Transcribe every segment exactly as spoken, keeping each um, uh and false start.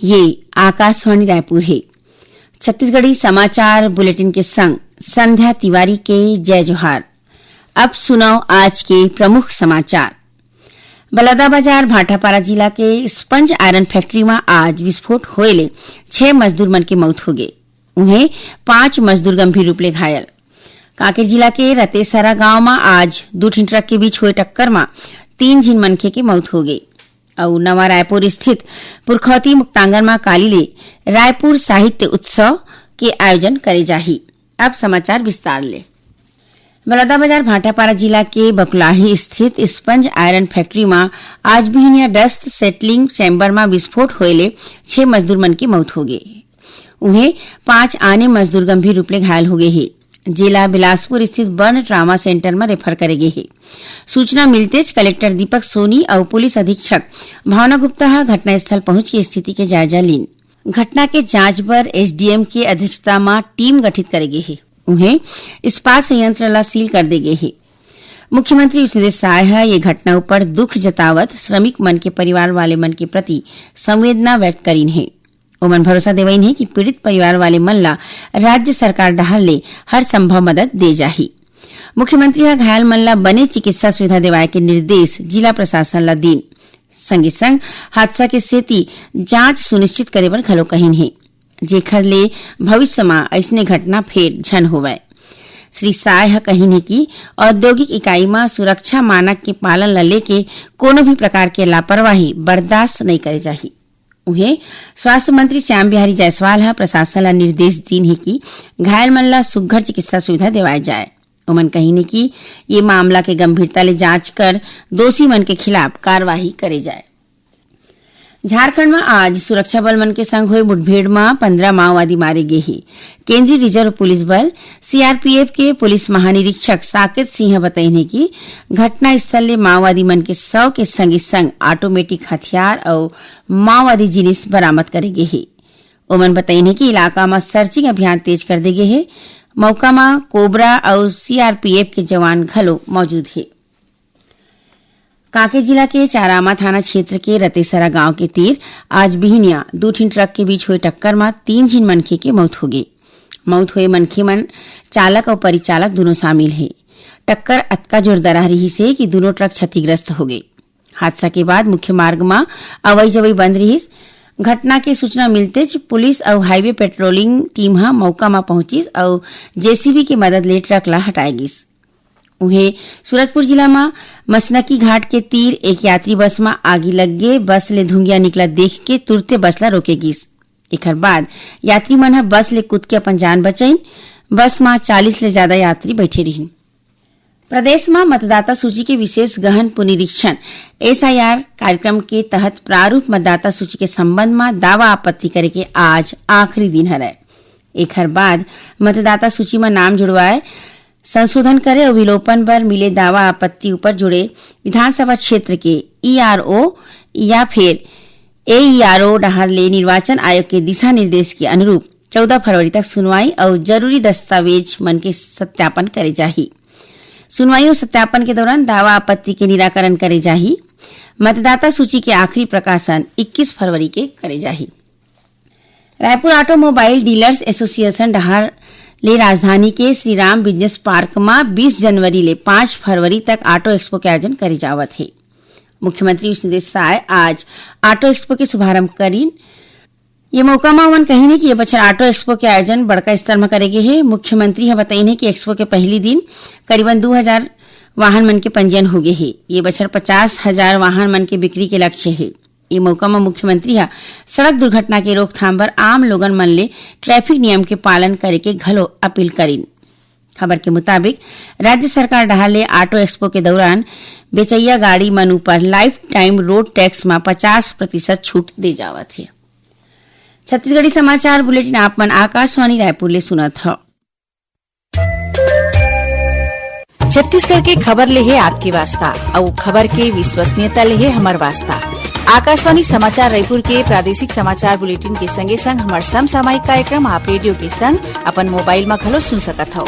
ये आकाशवाणी रायपुर हे। छत्तीसगढ़ी समाचार बुलेटिन के संग संध्या तिवारी के जय जोहार। अब सुनव आज के प्रमुख समाचार। बलौदाबाजार भाटापारा जिला के स्पंज आयरन फैक्ट्री म आज विस्फोट होए ले छह मजदूर मन के मौत होगे। उहें, पांच मजदूर गंभीर रूप ले घायल। कांकेर जिला के रतेसरा गांव म आज दू ठिन ट्रक के बीच होए टक्कर म तीन झिन मनखे के मौत होगे। अउ नवा रायपुर स्थित पुरखौती मुक्तांगन म काली ले रायपुर साहित्य उत्सव के आयोजन करे जाही। अब समाचार विस्तार ले। बलौदाबाजार भाटापारा जिला के बकुलाही स्थित स्पंज आयरन फैक्ट्री म आज बिहनिया डस्ट सेटलिंग चैम्बर म विस्फोट होए ले छह मजदूर मन के मौत होगे। उहें, पांच आने मजदूर गंभीर रूप ले घायल होगे हे, जेला बिलासपुर स्थित बर्न ट्रामा सेंटर म रेफर करे गे हे। सूचना मिलतेच कलेक्टर दीपक सोनी अउ पुलिस अधीक्षक भावना गुप्ता ह घटनास्थल पहुंच के स्थिति के जायजा लीन। घटना के जांच बर एसडीएम के अध्यक्षता म टीम गठित करे गे हे। उहें, इस्पात संयंत्र ला सील कर दे गे हे। मुख्यमंत्री विष्णुदेव साय ह ये घटना ऊपर दुख जतावत श्रमिक मन के परिवार वाले मन के प्रति संवेदना व्यक्त करीन हे। ओमन भरोसा देवइन हे कि पीड़ित परिवार वाले मन ला राज्य सरकार डहार ले हर संभव मदद दे जाही। मुख्यमंत्री ह घायल मन ला बने चिकित्सा सुविधा देवाए के निर्देश जिला प्रशासन ला दीन। संगे संग हादसा के सेती जांच सुनिश्चित करे बर घलो कहिन हे, जेखर ले भविष्य म अइसने घटना फेर झन होवय। श्री साय ह कहिन हे कि औद्योगिक इकाई म सुरक्षा मानक के पालन ला लेके कोनो भी प्रकार के लापरवाही बर्दाश्त नइ करे जाही। उहें, स्वास्थ्य मंत्री श्याम बिहारी जायसवाल ह प्रशासन ला निर्देश दीन हे कि घायल मन ला सुघ्घर चिकित्सा सुविधा देवाए जाए। ओमन कहिन हे कि ये मामला के गंभीरता ले जांच कर दोषी मन के खिलाफ कार्रवाई करे जाए। झारखंड म आज सुरक्षा बल मन के संग होए मुठभेड़ म पंद्रह माओवादी मारे गे हे। केंद्रीय रिजर्व पुलिस बल, सीआरपीएफ के पुलिस महानिरीक्षक साकेत सिंह ह बतइन हे कि घटनास्थल ले माओवादी मन के शव के संगे संग ऑटोमेटिक हथियार अउ माओवादी जिनिस बरामद करे गे हे। ओमन बतइन हे कि इलाका म सर्चिंग अभियान तेज कर दे गे हे। मौका म कोबरा अउ सीआरपीएफ के जवान घलो मौजूद हे। कांकेर जिला के चारामा थाना क्षेत्र के रतेसरा गांव के तीर आज बिहनिया दू ठिन ट्रक के बीच होए टक्कर म तीन झिन मनखे के मौत होगे। मौत होए मनखे मन चालक अउ परिचालक दूनों शामिल हे। टक्कर अतका जोरदार रिहिस हे कि दूनों ट्रक क्षतिग्रस्त होगे। हादसा के बाद मुख्य मार्ग म अवई जवई बंद रिहिस। घटना के सूचना मिलतेच पुलिस अउ हाईवे पेट्रोलिंग टीम ह मौका म पहुंचिस अउ जेसीबी के मदद ले ट्रक ला हटाए गिस। उहें, सूरजपुर जिला म मसनकी घाट के तीर एक यात्री बस म आगी लग गे। बस ले धुंगिया निकला देख के तुरते बस ला रोके गिस। एखर बाद यात्री मन ह बस ले कूद के अपन जान बचाइन। बस म चालीस ले जादा यात्री बैठे रिहिन। प्रदेश म मतदाता सूची के विशेष गहन पुनरीक्षण, एसआईआर कार्यक्रम के तहत प्रारूप मतदाता सूची के संबंध म दावा आपत्ति करे के आज आखिरी दिन हरय। एखर बाद मतदाता सूची म नाम जुड़वाए, संशोधन करे अउ विलोपन बर मिले दावा आपत्ति ऊपर जुड़े विधानसभा क्षेत्र के ईआरओ या फिर एईआरओ डहार ले निर्वाचन आयोग के दिशा निर्देश के अनुरूप चौदह फरवरी तक सुनवाई अउ जरूरी दस्तावेज मन के सत्यापन करे जाही। सुनवाई अउ सत्यापन के दौरान दावा आपत्ति के निराकरण करे जाही। मतदाता सूची के आखिरी प्रकाशन इक्कीस फरवरी के करे जाही। रायपुर ऑटोमोबाइल डीलर्स एसोसिएशन डहार ले राजधानी के श्री राम बिजनेस पार्क म बीस जनवरी ले पाँच फरवरी तक ऑटो एक्सपो के आयोजन करे जावत हे। मुख्यमंत्री विष्णुदेव साय आज ऑटो एक्सपो के शुभारंभ करीन। ये मौका म उमन कहिन हे कि ये बछर ऑटो एक्सपो के आयोजन बड़का स्तर म करे गे हे। मुख्यमंत्री ह बतइन हे कि एक्सपो के पहली दिन करीबन दू हजार वाहन मन के पंजीयन होगे हे। ये बछर पचास हजार वाहन मन के बिक्री के लक्ष्य हे। ये मौका म मुख्यमंत्री ह सड़क दुर्घटना के रोकथाम बर आम लोगन मन ले ट्रैफिक नियम के पालन करे के घलो अपील करीन। खबर के मुताबिक, राज्य सरकार डहार ले ऑटो एक्सपो के दौरान बेचइया गाड़ी मन ऊपर लाइफ टाइम रोड टैक्स म पचास प्रतिशत छूट दे जावत हे। छत्तीसगढ़ी समाचार बुलेटिन आप मन आकाशवाणी रायपुर ले सुनत हव। छत्तीसगढ़ के खबर ले हे आपके वास्ता, अउ खबर के विश्वसनीयता ले हे हमर वास्ता। आकाशवाणी समाचार रायपुर के प्रादेशिक समाचार बुलेटिन के संगे संग हमर समसामयिक कार्यक्रम आप रेडियो के संग अपन मोबाइल म घलो सुन सकत हव।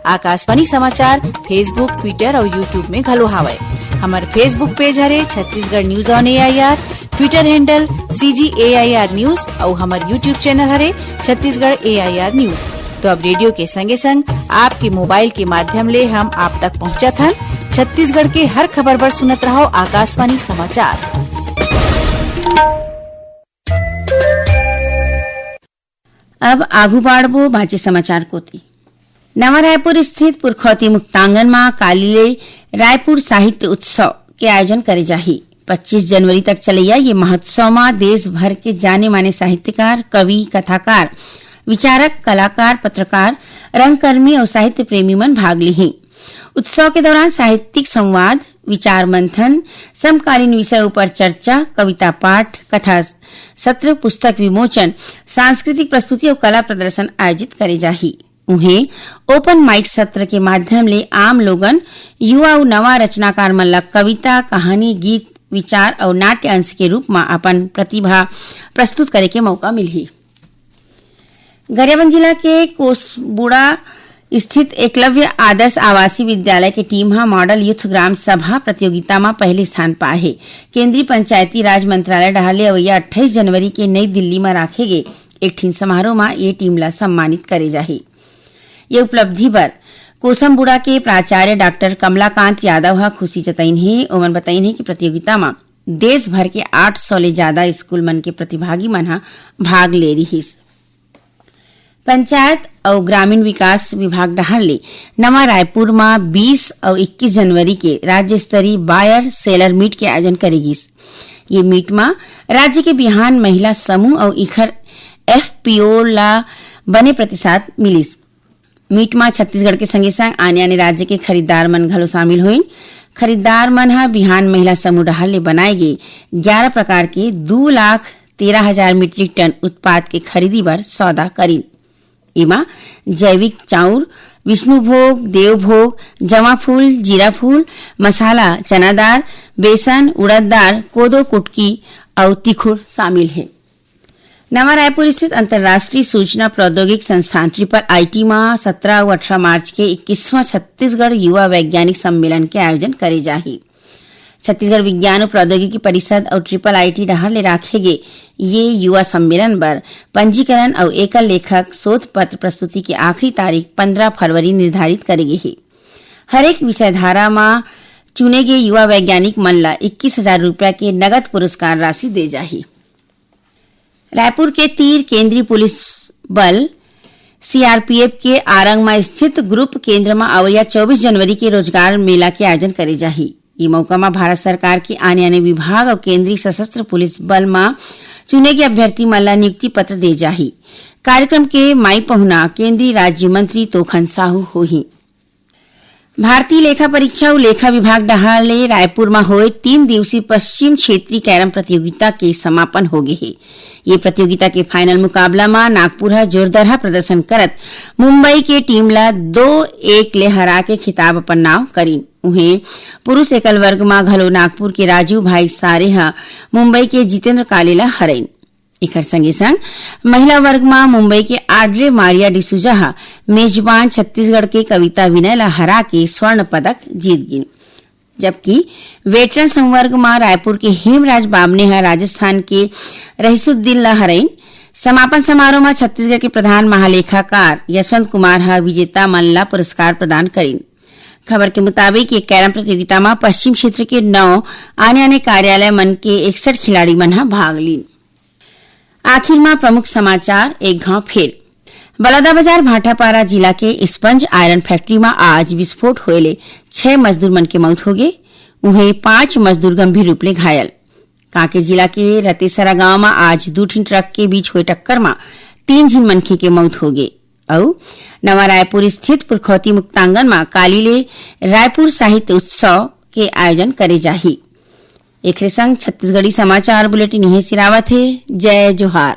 आकाशवाणी समाचार Facebook, Twitter अउ YouTube में घलो हावय। हमर Facebook पेज हरे Chhattisgarh news on AIR. Twitter handle C G A I R News अउ हमर YouTube channel हरे Chhattisgarh A I R News। तो अब रेडियो के संगे संग आपके मोबाइल के माध्यम ले हम आप तक पहुंचत हन। छत्तीसगढ़ के हर खबर बर सुनत रहव आकाशवाणी समाचार। अब आगू बाढ़बो बांचे समाचार कोति। नवा रायपुर स्थित पुरखौती मुक्तांगन म काली ले रायपुर साहित्य उत्सव के आयोजन करे जाही। पच्चीस जनवरी तक चलैया ये महोत्सव म देश भर के जाने माने साहित्यकार, कवि, कथाकार, विचारक, कलाकार, पत्रकार, रंगकर्मी अउ साहित्य प्रेमी मन भाग लिही। उत्सव के दौरान साहित्यिक संवाद, विचार मंथन, समकालीन विषय ऊपर चर्चा, कविता पाठ, कथा सत्र, पुस्तक विमोचन, सांस्कृतिक प्रस्तुति अउ कला प्रदर्शन आयोजित करे जाही। उहें, ओपन माइक सत्र के माध्यम ले आम लोगन, युवा अउ नवा रचनाकार मन ला कविता, कहानी, गीत, विचार अउ नाट्य अंश के रूप म अपन प्रतिभा प्रस्तुत करे के मौका मिलही। गरियाबंद जिला के कोसबुड़ा स्थित एकलव्य आदर्श आवासीय विद्यालय के टीम ह मॉडल यूथ ग्राम सभा प्रतियोगिता म पहले स्थान पाए हे। केंद्रीय पंचायती राज मंत्रालय डहार ले अवैया अट्ठाईस जनवरी के नई दिल्ली म राखे गे एक ठिन समारोह म ये टीम ला सम्मानित करे जाही। ये उपलब्धि बर कोसमबुड़ा के प्राचार्य डॉक्टर कमलाकांत यादव ह खुशी जतइन हे। ओमन बतइन हे कि प्रतियोगिता म देश भर के आठ सौ ले जादा स्कूल मन के प्रतिभागी मन ह भाग ले रिहिस। पंचायत अउ ग्रामीण विकास विभाग डहार ले नवा रायपुर म बीस अउ इक्कीस जनवरी के राज्य स्तरीय बायर सेलर मीट के आयोजन करे गिस। ये मीट म राज्य के बिहान महिला समूह अउ इखर F P O ला बने प्रतिसाद मिलिस। मीट म छत्तीसगढ़ के संगे संग आने-आने राज्य के खरीदार मन घलो शामिल होइन। खरीदार मन ह बिहान महिला समूह डहार ले बनाए गे ग्यारह प्रकार के दू लाख तेरह हजार मीट्रिक टन उत्पाद के खरीदी बर सौदा करिन। एमा जैविक चाउर, विष्णुभोग, देवभोग, जवाफूल, जीराफूल, मसाला, चना दार, बेसन, उड़द दार, कोदो कुटकी अउ तिखुर शामिल हे। नवा रायपुर स्थित अंतर्राष्ट्रीय सूचना प्रौद्योगिक संस्थान ट्रिपल आईटी म सत्रह अउ अठारह मार्च के इक्कीसवां छत्तीसगढ़ युवा वैज्ञानिक सम्मेलन के आयोजन करे जाही। छत्तीसगढ़ विज्ञान अउ प्रौद्योगिकी परिषद अउ ट्रिपल आईटी डहार ले राखे गे ये युवा सम्मेलन बर पंजीकरण अउ एकल लेखक शोध पत्र प्रस्तुति के आखिरी तारीख पंद्रह फरवरी निर्धारित करे गे हे। हरेक विषय धारा म चुने गे युवा वैज्ञानिक मन ल इक्कीस हजार रुपया के नगद पुरस्कार राशि दे जाही। रायपुर के तीर केंद्रीय पुलिस बल सीआरपीएफ के आरंग म स्थित ग्रुप केंद्र म अवैया चौबीस जनवरी के रोजगार मेला के आयोजन करे जाही। ये मौका म भारत सरकार के आने-आने विभाग अउ केंद्रीय सशस्त्र पुलिस बल म चुने गे अभ्यर्थी मन ल नियुक्ति पत्र दे जाही। कार्यक्रम के माई पहुना केंद्रीय राज्य मंत्री तोखन साहू होही। भारतीय लेखा परीक्षा अउ लेखा विभाग डहार ले रायपुर म होए तीन दिवसीय पश्चिम क्षेत्रीय कैरम प्रतियोगिता के समापन हो गे हे। ये प्रतियोगिता के फाइनल मुकाबला म नागपुर ह जोरदरहा प्रदर्शन करत मुंबई के टीम ला दो एक ले हरा के खिताब अपन नाव करिन। उहें, पुरुष एकल वर्ग म घलो नागपुर के राजू भाई सारे ह मुंबई के जितेंद्र काले ला हरइन। एखर संगे संग महिला वर्ग म मुंबई के आड्रे मारिया डिसूजा ह मेजबान छत्तीसगढ़ के कविता विनय ला हरा के स्वर्ण पदक जीत गिन, जबकि वेटरन संवर्ग म रायपुर के हेमराज बामने ह राजस्थान के रहीसुद्दीन ला हरइन। समापन समारोह म छत्तीसगढ़ के प्रधान महालेखाकार यशवंत कुमार ह विजेता मन ला पुरस्कार प्रदान करिन। खबर के मुताबिक, ये कैरम प्रतियोगिता म पश्चिम क्षेत्र के नौ आने-आने कार्यालय मन के इकसठ खिलाड़ी मन ह भाग लीन। आखिर म प्रमुख समाचार एक घाव फेर। बलौदाबाजार भाटापारा जिला के स्पंज आयरन फैक्ट्री म आज विस्फोट होए ले छह मजदूर मन के मौत होगे, उहें पांच मजदूर गंभीर रूप ले घायल। कांकेर जिला के रतेसरा गांव म आज दू ठिन ट्रक के बीच होए टक्कर म तीन झिन मनखे के मौत होगे। अउ नवा रायपुर स्थित पुरखौती मुक्तांगन म काली ले रायपुर साहित्य उत्सव के आयोजन करे जाही। एखरे संग छत्तीसगढ़ी समाचार बुलेटिन इहें सिरावत हे। जय जोहार।